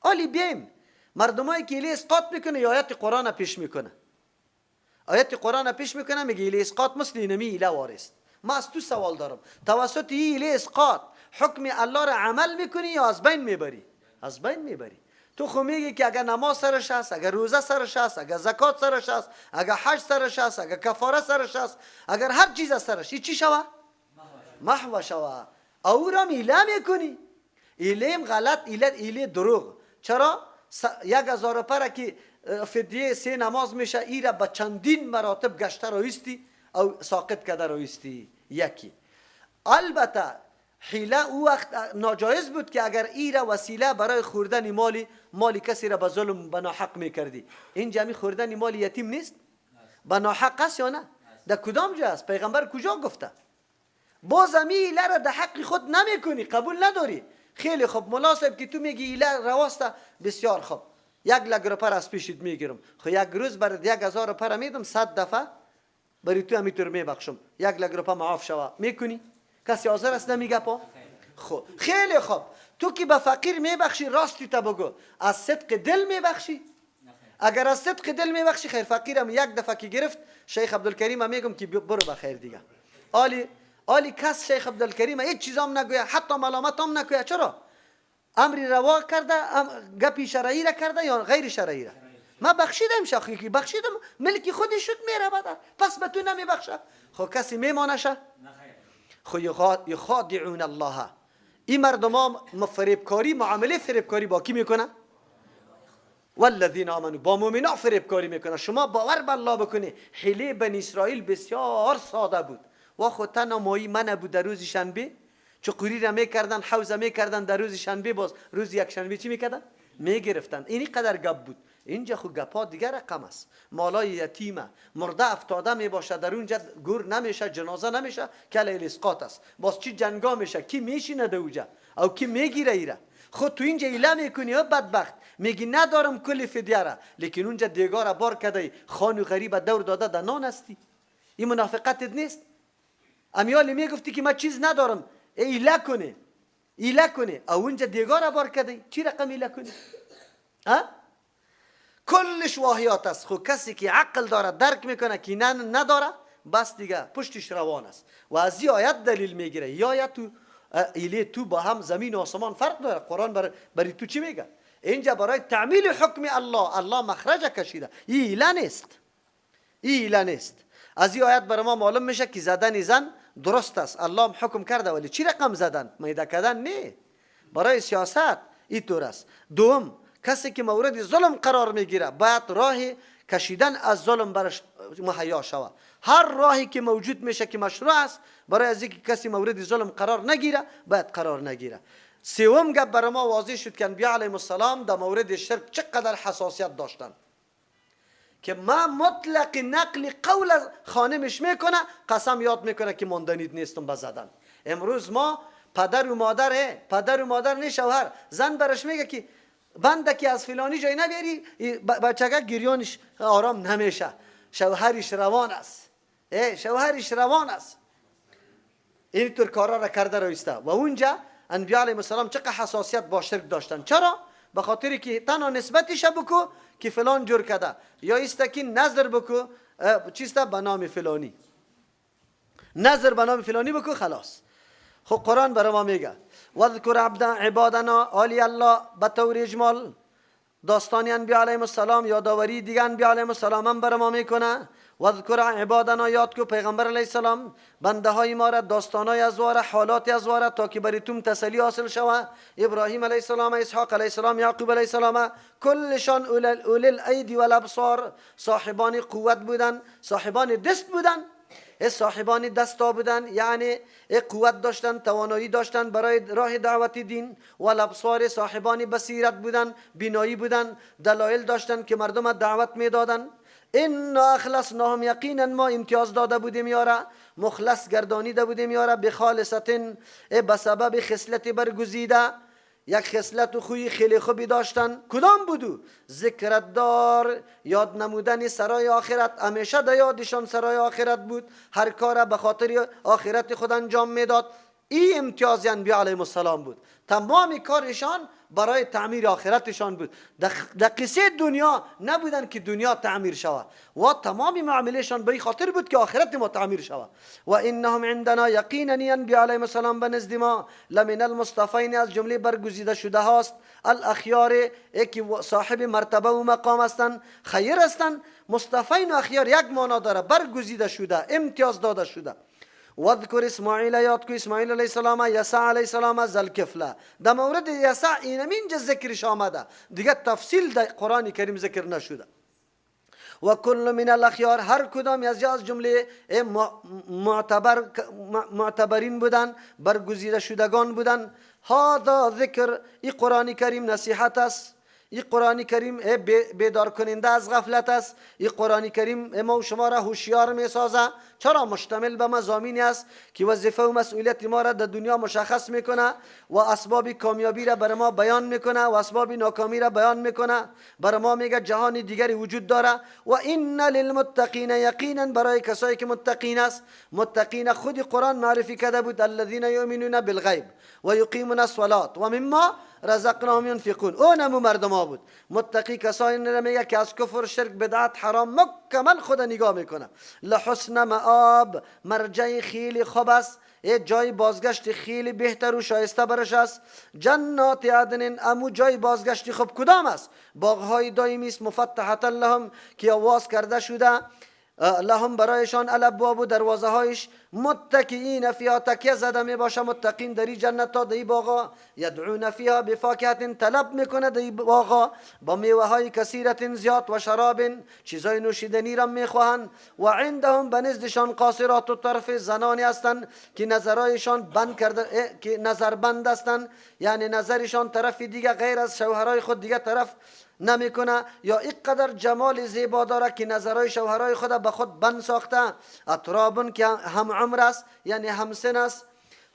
آلی بیایم مردمایی که ایله اسقاط میکنه یا آیت قرآن پیش میکنه، آیت قرآن پیش میکنه، میگه ایله اسقاط مثل اینمی ایله وارست. ما از تو سوال دارم، توسط ایله اسقاط حکم الله را عمل میکنی یا از بین میبری؟ از بین میبری. تو خو میگی که اگر نماز سرش هست، اگر روزه سرش هست، اگر زکات سرش هست، اگر حج سرش هست، اگر کفاره سرش هست، اگر هر چیز سرش، این چی شوه؟ محو شوه. او را ایله میکنی، ایلیم غلط، ایله ایله دروغ. چرا؟ 1000 پر که فدیه 3 نماز میشه، ای را به چندین مراتب گشته رویستی او ساقط کرده رویستی. یکی البته حیله او وقت ناجایز بود که اگر ای را وسیله برای خوردن مالی کسی را به ظلم به ناحق میکردی. این جمعی خوردن مال یتیم نیست؟ به ناحق است یا نه؟ در کدام جا است؟ پیغمبر کجا گفته؟ باز امی ایله را در حق خود نمیکنی، قبول نداری. خیلی خوب ملا صاحب که تو میگی ایله رواسته، بسیار خوب، 1 لک روپه از پیشت میگیرم، خب یک روز برات 1000 روپه میدم، 100 دفعه برای تو همیطور میبخشم، 1 لک روپه معاف شوه. میکنی؟ کسی حاضر است نمیگه پا؟ خب خیلی خوب، تو که به فقیر میبخشی، راستی تا بگو، از صدق دل میبخشی؟ اگر از صدق دل میبخشی خیر، فقیرم یک دفعه که گرفت، شیخ عبدالکریم میگم که برو بخیر دیگه. آلی کس شیخ عبدالکریم هیچ چیزام نگویه، حتی ملامت هم نگویه. چرا؟ امری روا کرده، گپی شرعی را کرده یا غیر شرعی را؟ ما بخشیدم، شاخی که بخشیدم ملکی خودی شد میره بعد، پس به تو نمیبخشه. خب کسی میمانشه؟ خو یخادعون الله. این مردم ها فریبکاری، معامله فریبکاری با کی میکنه؟ والذین آمنوا، با مؤمنا فریبکاری میکنه. شما باور به الله بکنی، حیله بنی اسرائیل بسیار ساده بود. و خود تنها مایی من بود در روز شنبه چقوری را میکردن، حوزه میکردن در روز شنبه، باز روز یک شنبه چی میکردن؟ میگرفتن. اینی قدر گپ بود. اینجا خو گپا دیگر رقم است. مالای یتیمه مرده افتاده میباشه، در اونجا گور نمیشه، جنازه نمیشه، کل اسقاط است. باز چی جنگا میشه؟ کی میشینه در اونجا او کی میگیره ایره؟ خود تو اینجا ایله میکنی او بدبخت، میگی ندارم کل فدیه را، لیکن اونجا دیگار بار کده، خان و غریب دور داده در نان هستی. این منافقتت نیست؟ امیالی میگفتی که من چیز ندارم، ایله کنه، ایله کنه، او اونجا دیگار بار کده، چی رقم ایله کنی؟ ها؟ کلش واهیات است. خو کسی که عقل داره درک میکنه که نه نداره، بس دیگه پشتش روان است. و از این آیت دلیل میگیره. یا آیت تو ایله تو با هم زمین و آسمان فرق داره. قرآن برای تو چی میگه؟ اینجا برای تعمیل حکم الله، الله مخرج کشیده. این ایله نیست، این ایله نیست. از این آیت برای ما معلوم میشه که زدن زن درست است، الله هم حکم کرده، ولی چی رقم زدن؟ میده کردن نه، برای سیاست اینطور است. دوم، کسی که مورد ظلم قرار میگیره باید راه کشیدن از ظلم برش مهیا شود. هر راهی که موجود میشه که مشروع است برای از اینکه کسی مورد ظلم قرار نگیره باید قرار نگیره. سوم گپ برای ما واضح شد که انبیاء علیهم السلام در مورد شرک چقدر حساسیت داشتن که ما مطلق نقل قول از خانمش میکنه، قسم یاد میکنه که ماندنید نیستم به زدن. امروز ما پدر و مادر، پدر و مادر نه شوهر، زن برش میگه که بنده که از فلانی جای نبیاری، بچگه گریانش آرام نمیشه، شوهرش روان است، شوهرش روان است. اینطور کارا را کرده رویسته. و اونجا انبیاء علیهم السلام چقدر حساسیت با شرک داشتن. چرا؟ به خاطر که تنها نسبتش بکو که فلان جور کرده، یا ایست که نظر بکو چیست به نام فلانی، نظر به نام فلانی بکو خلاص. خب قرآن برای ما میگه واذکر عبد عبادنا آلی الله، به طور اجمال داستان انبیاء علیهم السلام، یادآوری دیگه انبیاء علیهم السلام هم برای ما میکنه. واذکر عبادنا، یاد کو پیغمبر علیه السلام بنده های ما را، داستانای از واره، حالات از واره، تا که برای تسلی حاصل شوه. ابراهیم علیه السلام، اسحاق علیه السلام، یعقوب علیه السلام، کلشان اولی الایدی والابصار، صاحبان قوت بودن، صاحبان دست بودن، صاحبان دستا بودن، یعنی قوت داشتن، توانایی داشتن برای راه دعوت دین. و الابصار، صاحبان بصیرت بودن، بینایی بودن، دلایل داشتن که مردم دعوت میدادن. انا اخلصناهم، یقینا ما امتیاز داده بودیم یارا، مخلص گردانیده بودیم یارا، بخالصتن، به سبب خصلت برگزیده، یک خصلت و خوی خیلی خوبی داشتن. کدام بودو؟ ذکرت دار، یاد نمودن سرای آخرت، همیشه در یادشان سرای آخرت بود، هر کار به خاطر آخرت خود انجام میداد. این امتیاز انبیاء علیهم السلام بود. تمام کارشان برای تعمیر آخرتشان بود. در قصه دنیا نبودن که دنیا تعمیر شود و تمام معاملهشان به خاطر بود که آخرت ما تعمیر شود. و انهم عندنا یقینا انبیاء علیهم السلام به نزد ما لمن المصطفین از جمله برگزیده شده هاست، الاخیار که صاحب مرتبه و مقام هستند، خیر هستند. مصطفین و اخیار یک معنا داره، برگزیده شده، امتیاز داده شده. واذکر اسماعیل، یاد کو اسماعیل علیه السلام، یسع علیه السلام، ذوالکفل. در مورد یسع اینمینجا ذکرش آمده، دیگه تفصیل در قرآن کریم ذکر نشده. و کل من الاخیار، هر کدام از جمله معتبرین بودن، برگزیده شدگان بودن. هذا ذکر، ای قرآن کریم نصیحت است، این قرآن کریم بیدار کننده از غفلت است، این قرآن کریم ما و شما را هوشیار می سازه. چرا؟ مشتمل به مضامینی است که وظیفه و مسئولیت ما را در دنیا مشخص میکنه و اسباب کامیابی را بر ما بیان میکنه و اسباب ناکامی را بیان میکنه. بر ما میگه جهان دیگری وجود داره. و ان للمتقین، یقینا برای کسایی که متقین است، متقین خود قرآن معرفی کرده بود، الذین یؤمنون بالغیب و یقیمون الصلاة و مما رزقناهم ینفقون. اونمو مردم بود. متقی کسایی را میگه که از کفر، شرک، بدعت، حرام مکمل خود نگاه میکنه. لحسن مآب، مرجع خیلی خوب است، یه جای بازگشت خیلی بهتر و شایسته برش است. جنات عدن، امو جای بازگشت خوب کدام است؟ باغهای دائمی است، مفتحة لهم که آواز کرده شده، لهم برایشان، الابواب و دروازه هایش، متکئین فیها تکیه زده می باشه متقین در جنت تا در باغا، یدعون فیها بفاکهة طلب میکنه در باغا با میوه های کثیرة زیاد، و شراب چیزای نوشیدنی را میخواهند. و عندهم به نزدشان قاصرات الطرف زنانی هستند که نظرایشان بند کرده، که نظر بند هستند، یعنی نظرشان طرف دیگه غیر از شوهرای خود دیگه طرف نمیکنه، یا اینقدر جمال زیبا داره که نظرهای شوهرای خود به خود بند ساخته. اترابن که هم عمر است، یعنی همسن است.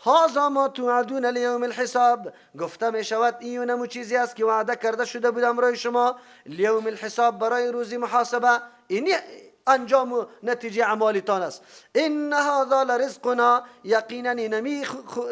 هذا ما توعدون لیوم الحساب، گفته می شود این نمو چیزی است که وعده کرده شده بود امرای شما، لیوم الحساب برای روز محاسبه، اینی انجام و نتیجه اعمالتان است. ان هذا لرزقنا، یقینا اینمی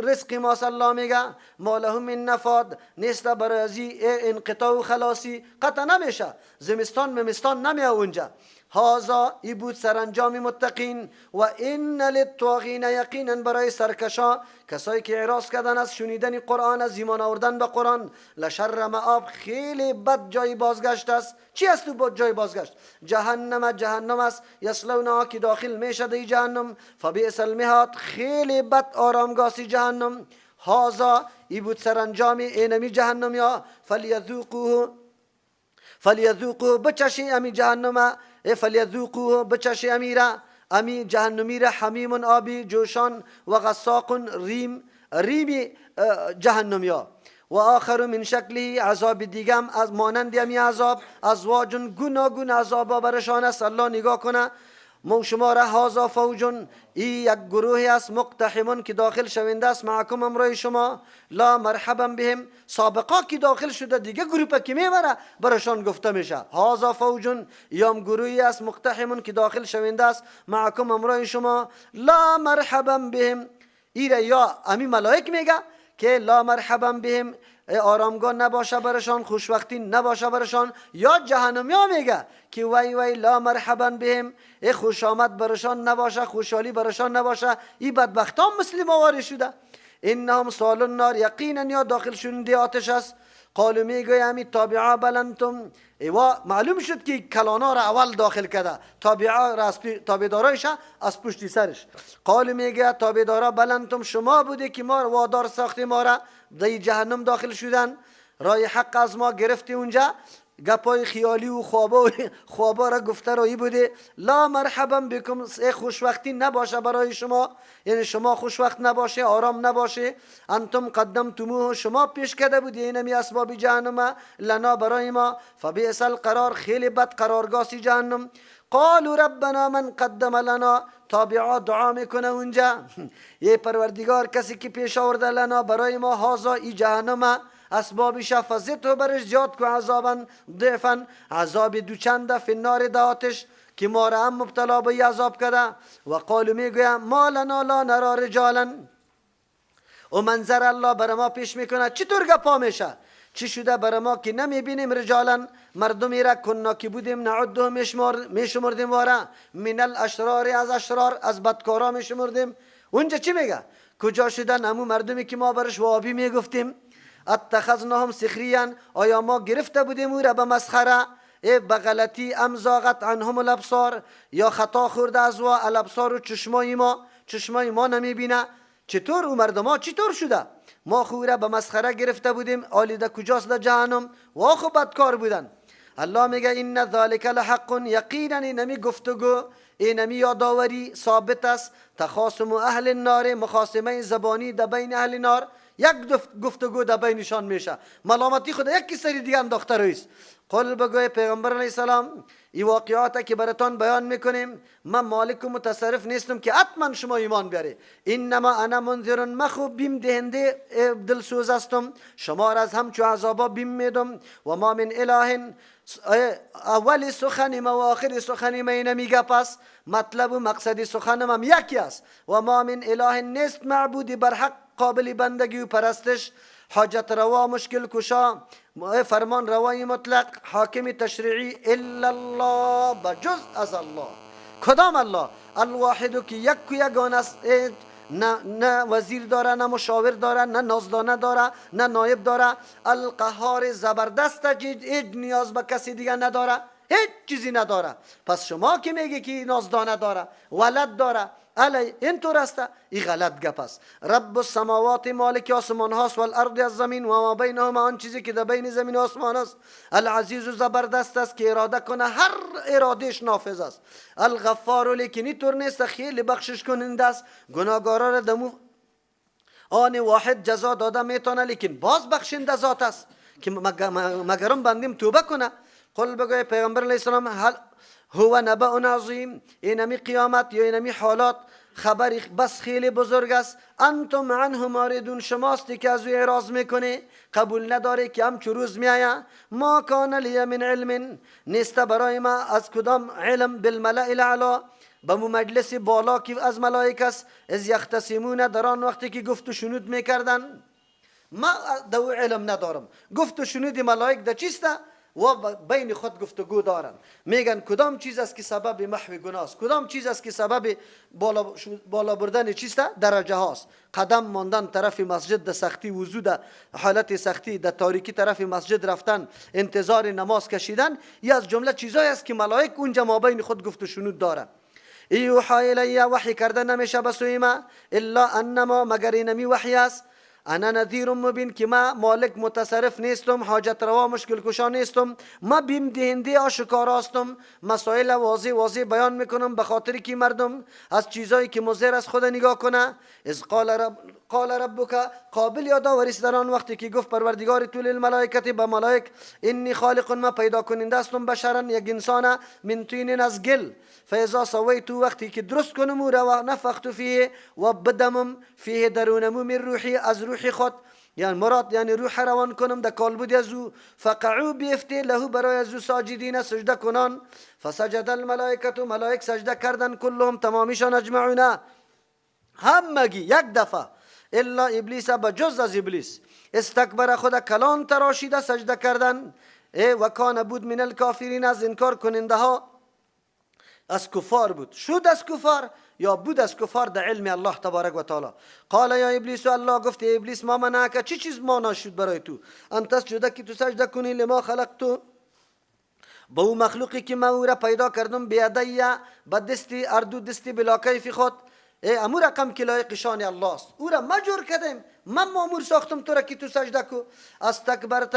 رزق ما الله میگه، ما له من نفاد، نیست برای ازی انقطاع و خلاصی، قطع نمیشه، زمستان ممستان نمیه اونجا. هذا ای بود سرانجام متقین. و ان للطاغین، یقینا برای سرکشا، کسایی که اعراض کردن از شنیدن قرآن، از ایمان آوردن به قرآن، لشر مآب، خیلی بد جای بازگشت است. چی است تو جای بازگشت؟ جهنم، جهنم است. یصلونها که داخل میشه در جهنم. فبئس المهاد، خیلی بد آرامگاسی جهنم. هذا ای بود سرانجام اینمی جهنم یا، فلیذوقوه، فلیذوقوه بچشی امی جهنم، فلیذوقوه بچشی امیرا امی جهنمی را، حمیم آبی جوشان، و غساق ریم، ریم جهنمیا. و آخر من شکله، عذاب دیگم از مانند امی عذاب، ازواج گوناگون عذاب برشان است. الله نگاه کنه مو شما را. هذا فوج، ای یک گروهی است، مقتحمون که داخل شونده است، معکم امرای شما، لا مرحبا بهم. سابقا که داخل شده دیگه گروه که میبره برشان گفته میشه هذا فوج، یام گروهی است، مقتحمون که داخل شونده است، معکم امرای شما، لا مرحبا بهم. ایره یا امی ملائک میگه که لا مرحبا بهم، آرامگاه نباشه برشان، خوشوقتی نباشه برشان، یا جهنمی ها میگه که وی وی لا مرحبا بهم، ای خوش آمد برشان نباشه، خوشحالی برشان نباشه، ای بدبختان مثل ما وارد شده. انهم صالوا النار، یقینا یا داخل شونده آتش است. قالوا میگوی امی تابعا بل انتم، ایوا معلوم شد که کلانا را اول داخل کرده، تابعا را تابعدارایش از پشتی سرش. قالوا میگه تابعدارا بل انتم، شما بوده که ما وادار ساختی ما را در جهنم داخل شدن، رای حق از ما گرفتی، اونجا گپای خیالی و خوابا خوابا را گفته رایی بوده. لا مرحبا بکم، ای خوشوقتی نباشه برای شما، یعنی شما خوشوقت نباشه، آرام نباشه. انتم قدمتموه، شما پیش کرده بودی اینمی اسباب جهنم، لنا برای ما. فبئس القرار، خیلی بد قرارگاسی جهنم. قالوا ربنا من قدم لنا، تابعا دعا میکنه اونجا، یه پروردگار کسی که پیش آورده لنا برای ما، هذا ای جهنم اسبابش، فزده برش زیاد کو، عذابا ضعفا عذاب دوچنده، فی النار د آتش، که ما را هم مبتلا به عذاب کرده. و قالوا میگویم ما لنا لا نرى رجالا. و منظر الله بر ما پیش میکنه چطور گپا میشه. چی شده برای ما که نمیبینیم رجالا مردمی را کنا که بودیم نعدهم میشمردیم واره من الاشرار از اشرار از بدکارا میشمردیم. اونجا چی میگه؟ کجا شدن همون مردمی که ما برش وابی میگفتیم؟ اتخذناهم سخریا، آیا ما گرفته بودیم او را به مسخره؟ ای به غلطی ام زاغت عنهم الابصار، یا خطا خورده از وا الابصار و چشمای ما، چشمای ما نمیبینه. چطور او مردما چطور شده؟ ما خو را به مسخره گرفته بودیم، آلیده کجاست در جهنم؟ وا خو بدکار بودن. الله میگه ان ذلک لحق، یقینا اینمی گفتگو اینمی یادآوری ثابت است. تخاصم اهل النار، مخاصمه زبانی در بین اهل نار، یک گفتگو در بینشان میشه، ملامتی خود یکی سری دیگه انداخته رویست. قل بگوی پیغمبر علیه السلام این واقعات که براتان بیان میکنیم من مالک و متصرف نیستم که حتما شما ایمان بیاری. انما انا منذر، من خوب بیم دهنده دلسوز هستم، شما را از همچو عذابا بیم میدم. و ما من اله، اول سخن ما و آخر سخن ما اینمی گپ است، مطلب و مقصد سخنم هم یکی است. و ما من اله، نیست معبودی بر حق قابل بندگی و پرستش، حاجت روا مشکل کشا فرمان روای مطلق حاکم تشریعی الا الله، بجز از الله. کدام الله؟ الواحد که یک و یگانه است، نه وزیر داره، نه مشاور داره، نه نازدانه داره، نه نایب داره. القهار زبردست، هیچ نیاز به کسی دیگه نداره، هیچ چیزی نداره. پس شما که میگی که نازدانه داره، ولد داره، علی اینطور است، این غلط گپ است. رب السماوات مالک آسمان هاست، والارض از زمین، و ما بینهما آن چیزی که در بین زمین و آسمان است. العزیز زبردست است که اراده کنه هر ارادهش نافذ است. الغفار لیکن اینطور نیست، خیلی بخشش کننده است، گناهکارا را دمو آن واحد جزا داده میتونه، لیکن باز بخشنده ذات است که مگرم بندیم توبه کنه. قل بگوی پیغمبر علیه السلام هل هو نبأ عظیم، اینمی قیامت یا اینمی حالات خبر بس خیلی بزرگ است. انتم عنه معرضون، شماستی که از او اعراض میکنی، قبول نداری که همچو روز میآید. ما کان لی من علم، نیست برای ما از کدام علم، بالملأ الاعلی، به مجلس بالا که از ملائک است، از یختصمون، در آن وقتی که گفت و شنود میکردن. ما دو علم ندارم، گفت و شنود ملائک در چیست؟ و بین خود گفتگو دارن، میگن کدام چیز است که سبب محو گناه است، کدام چیز است که سبب بالا بردن چیست درجه هاست. قدم ماندن طرف مسجد در سختی، وضو در حالت سختی، در تاریکی طرف مسجد رفتن، انتظار نماز کشیدن، ای از جمله چیزایی است که ملائک اونجا ما بین خود گفت و شنود دارن. یوحی الی، وحی کرده نمیشه به سوی ما، الا انما، مگر اینمی وحی است، انا نذیر مبین، که ما مالک متصرف نیستم، حاجت روا مشکل کشا نیستم، ما بیم دهنده آشکار هستم، مسائل واضح واضح بیان میکنم به خاطر که مردم از چیزایی که مضر از خود نگاه کنه. از قال ربک، قابل یادآوری است در آن وقتی که گفت پروردگار تو للملائکه، به ملائک، انی خالق، ما پیدا کننده هستم، بشرا، یک انسان، من طین، از گل، فاذا سویت، وقتی که درست کنم او را، و نفخت فیه، و بدمم، فیه درونمو، من روحی، از روح خود، یعنی مراد یعنی روح روان کنم در کالبد از او، فقعوا بیفته، له برای از او، ساجدین سجده کنان. فسجد الملائکه، ملائک سجده کردن، کلهم تمامیشان، اجمعون همگی یک دفعه، الا ابلیس بجز از ابلیس، استکبر خود کلان تراشیده سجده کردن، و کان بود من الکافرین از انکار کننده ها، از کفار بود. شد از کفار یا بود از کفار در علم الله تبارک و تعالی. قال یا ابلیس، الله گفت ابلیس، ما منعک، چی چیز مانع شد برای تو، ان تسجد که تو سجده کنی، لما خلقت، به او مخلوقی که من او را پیدا کردم، بیدی، به دستی اردو دستی بلا کیف خود، ای امو رقم که لایق شان الله است، او را ما جور کردیم، من مامور ساختم تو را که تو سجده کو. استکبرت،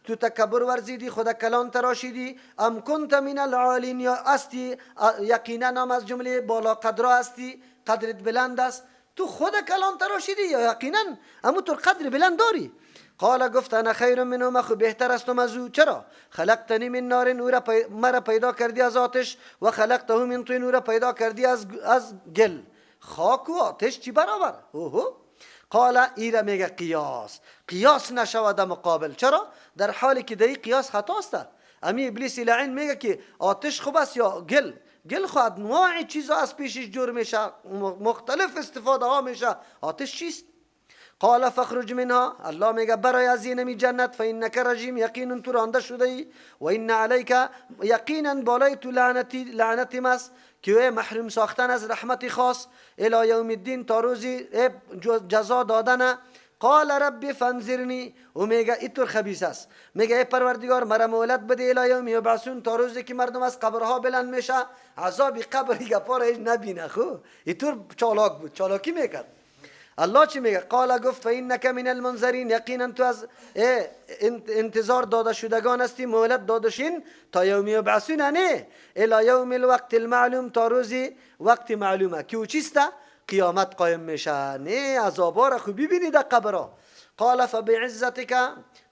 تو تکبر ورزیدی، خود کلان تراشیدی، ام کنت من العالین، یا استی یقینا هم از جمله بالا قدر هستی، قدرت بلند است، تو خود کلان تراشیدی یا یقینا امو تو قدر بلند داری؟ قال گفت انا خیر منه، من خو بهتر هستم از او. چرا؟ خلقتنی من نار، او را مرا پیدا کردی از آتش، و خلقته من طین، او را پیدا کردی از گل. خاک و آتش چی برابر؟ اوهو. قال ایره میگه قیاس، قیاس نشود مقابل. چرا؟ در حالی که در قیاس خطاست. امی ابلیس لعین میگه که آتش خوب است یا گل؟ گل خو انواع چیزا از پیشش جور میشه، مختلف استفاده ها میشه، آتش چیست؟ قال فاخرج منها، الله میگه برای از اینمی جنت، فانک رجیم، یقینا تو رانده شده ای، و ان علیک، یقینا بالای تو لعنتی، لعنتی مس که محروم ساختن از رحمت خاص، الی یوم الدین، تا روزی جزا دادن. قال رب فانظرنی، و میگه اینطور خبیث است، میگه ای پروردگار مرا مهلت بده الی یوم یبعثون، تا روزی که مردم از قبرها بلند میشه، عذاب قبر گپا را هیچ نبینه. خو اینطور چالاک بود، چالاکی میکرد. الله چی میگه؟ قال گفت فانک من المنظرین، یقینا تو از انتظار داده شدگان هستی، مهلت داده شین تا یوم یبعثون، نه الی یوم الوقت المعلوم، تا روزی وقت معلومه که او چیسته؟ قیامت قایم میشه. نه عذابا را خوب ببینی در قبرها. قال فبعزتک،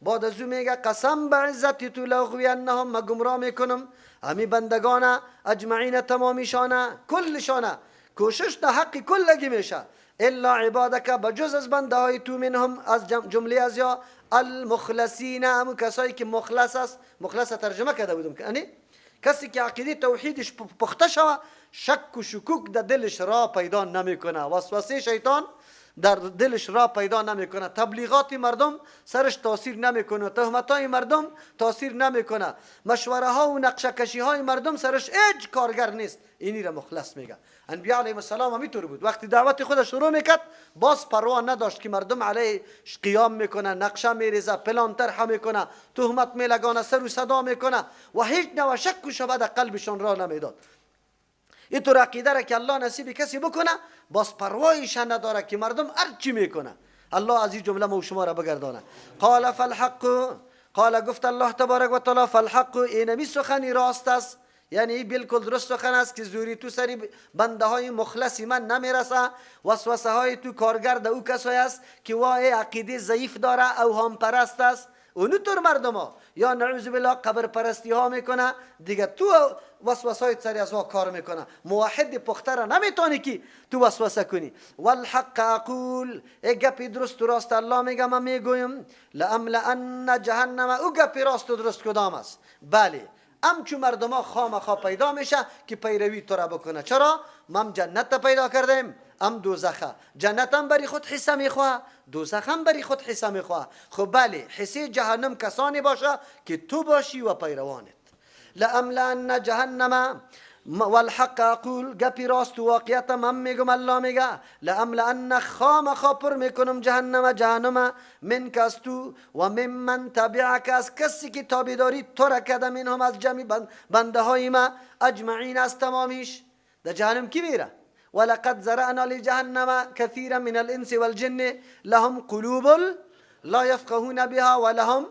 بعد از او میگه قسم به عزت تو، لاغوینهم، ما گمراه میکنم همی بندگان، اجمعین، تمامیشانه، کلشانه، کوشش در حق کلگی میشه، الا عبادک، بجز از بنده های تو، منهم، از جمله از یا المخلصین، همون کسایی که مخلص است. مخلص ترجمه کرده بودم که یعنی کسی که عقیده توحیدش پخته شوه، شک و شکوک در دلش را پیدا نمیکنه، وسوسه شیطان در دلش را پیدا نمیکنه، تبلیغات مردم سرش تاثیر نمیکنه، تهمت های مردم تاثیر نمیکنه، مشوره ها و نقشه کشی های مردم سرش هیچ کارگر نیست. اینی را مخلص میگه. انبیاء علیهم السلام همینطور بود، وقتی دعوت خود شروع میکرد باز پروا نداشت که مردم علیه قیام میکنه، نقشه میریزه، پلان طرح میکنه، تهمت میلگانه، سر و صدا میکنه و هیچ نوع شک و شبه در قلبشان را نمیداد. اینطور عقیده را که الله نصیب کسی بکنه باز پروایش نداره که مردم هر چی میکنه. الله از این جمله ما و شما را بگردانه. قال فالحق، قال گفت الله تبارک و تعالی فالحق، اینمی سخنی راست است، یعنی بالکل درست سخن است که زوری تو سری بنده های مخلصی من نمیرسه، وسوسه های تو کارگر ده او کسایی است که وای عقیده ضعیف داره، اوهام پرست است، اونو طور مردم ها یا نعوذ بالله قبر پرستی ها میکنه، دیگه تو وسوسه های سری از ها کار میکنه. موحد پخته را نمیتونی که تو وسوسه کنی. والحق اقول، ای گپی درست و راست الله میگه من میگویم، لاملأن جهنم، او گپی راست و درست کدام است؟ بله همچو مردم ها خامخا پیدا میشه که پیروی تو را بکنه. چرا؟ ما جنت پیدا کردیم ام دوزخه، جنت هم بری خود حصه میخواه، دوزخ هم بری خود حصه میخواه. خب بله حصه جهنم کسانی باشه که تو باشی و پیروانت. لاملأن جهنم والحق اقول، گپی راست و واقعیت من میگم، الله میگه لاملأن، خامخا پر میکنم جهنم، جهنم من از تو و ممن تبعک، از کسی که تابعداری تو را کرده، منهم، از جمع بنده های ما، اجمعین، از تمامیش. در جهنم کی میره؟ ولقد ذرأنا لجهنم كثيرا من الانس والجن لهم قلوب لا يفقهون بها ولهم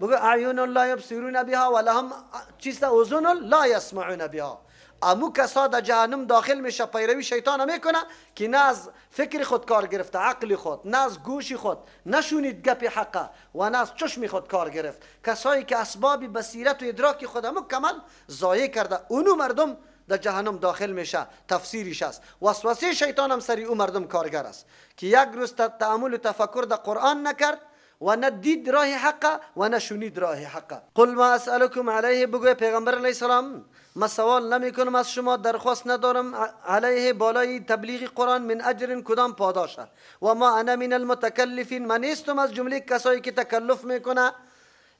بگو اعین لا يبصرون بها ولهم چیست اذن لا يسمعون بها. امو کسا در جهنم داخل میشه، پیروی شیطان میکنه که نه از فکر خود کار گرفته، عقل خود، نه از گوش خود نشونید گپ حقه و نه از چشم خود کار گرفت. کسایی که اسباب بصیرت و ادراک خود مکمل ضایع کرده، اونو مردم در جهنم داخل میشه. تفسیرش است وسوسه شیطان هم سری او مردم کارگر است که یک روز تأمل و تفکر در قرآن نکرد و نه دید راه حقه و نه شنید راه حقه. قل ما اسألكم علیه، بگوی پیغمبر علیه السلام ما سوال نمی کنم از شما، درخواست ندارم علیه بالای تبلیغ قرآن من اجر، کدام پاداشه، و ما انا من المتکلفین، من نیستم از جمله کسایی که تکلف میکنه،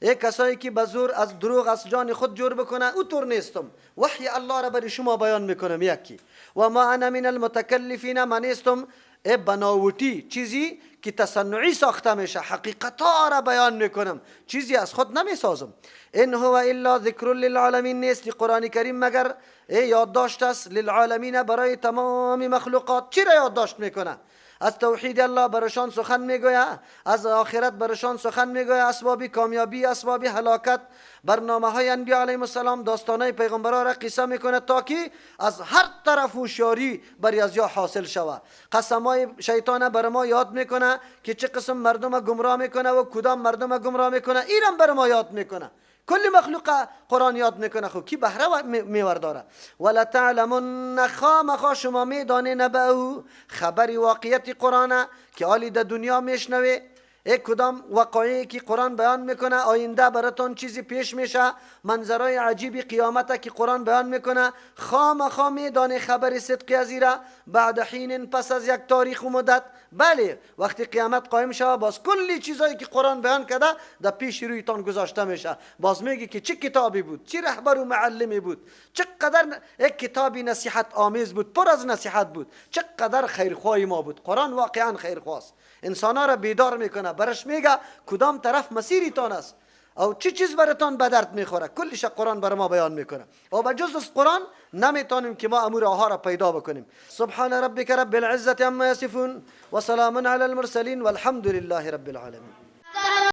ای کسایی که به زور از دروغ از جان خود جور بکنه، او طور نیستم. وحی الله را برای شما بیان میکنم یکی. و ما انا من المتکلفین، من نیستم ای بناوتی چیزی که تصنعی ساخته میشه، حقیقت ها را بیان میکنم، چیزی از خود نمیسازم. ان هو الا ذکر للعالمین، نیست قرآن کریم مگر ای یادداشت است للعالمین، برای تمام مخلوقات. چی را یادداشت میکنه؟ از توحید الله برشان سخن میگوید، از آخرت برشان سخن میگوید، اسباب کامیابی، اسباب هلاکت، برنامه های انبیا علیهم السلام، داستان های پیغمبران را قصه میکنه تا که از هر طرف هوشیاری بر ازیا حاصل شود. قسم های شیطان بر ما یاد میکنه که چه قسم مردم گمراه میکنه و کدام مردم گمراه میکنه، ایران بر ما یاد میکنه. کل مخلوق قرآن یاد میکنه. خب کی بهره میورداره؟ ولا تعلمن، خامخا شما میدانه نبأه، خبر واقعیت قرآن که آلی در دنیا میشنوه. یک کدام وقایعی که قرآن بیان میکنه، آینده براتون چیزی پیش میشه، منظرای عجیبی قیامت که قرآن بیان میکنه، خامخا میدانه خبر صدقی از ایره بعد حین، پس از یک تاریخ و مدت. بله، وقتی قیامت قایم شوه، باز کلی چیزایی که قرآن بیان کرده در پیش رویتان گذاشته میشه. باز میگی که چه کتابی بود، چه رهبر و معلمی بود، چقدر یک کتابی نصیحت آمیز بود، پر از نصیحت بود، چقدر خیرخواه ما بود. قرآن واقعا خیرخواست، انسان را بیدار میکنه، برش میگه کدام طرف مسیریتان است او چه چیز براتان به درد میخوره. کلش قرآن بر ما بیان میکنه و به جز از قرآن نمیتونیم که ما امو راه را پیدا بکنیم. سبحان ربک رب العزة عما یصفون و سلام علی المرسلین والحمد لله رب العالمین.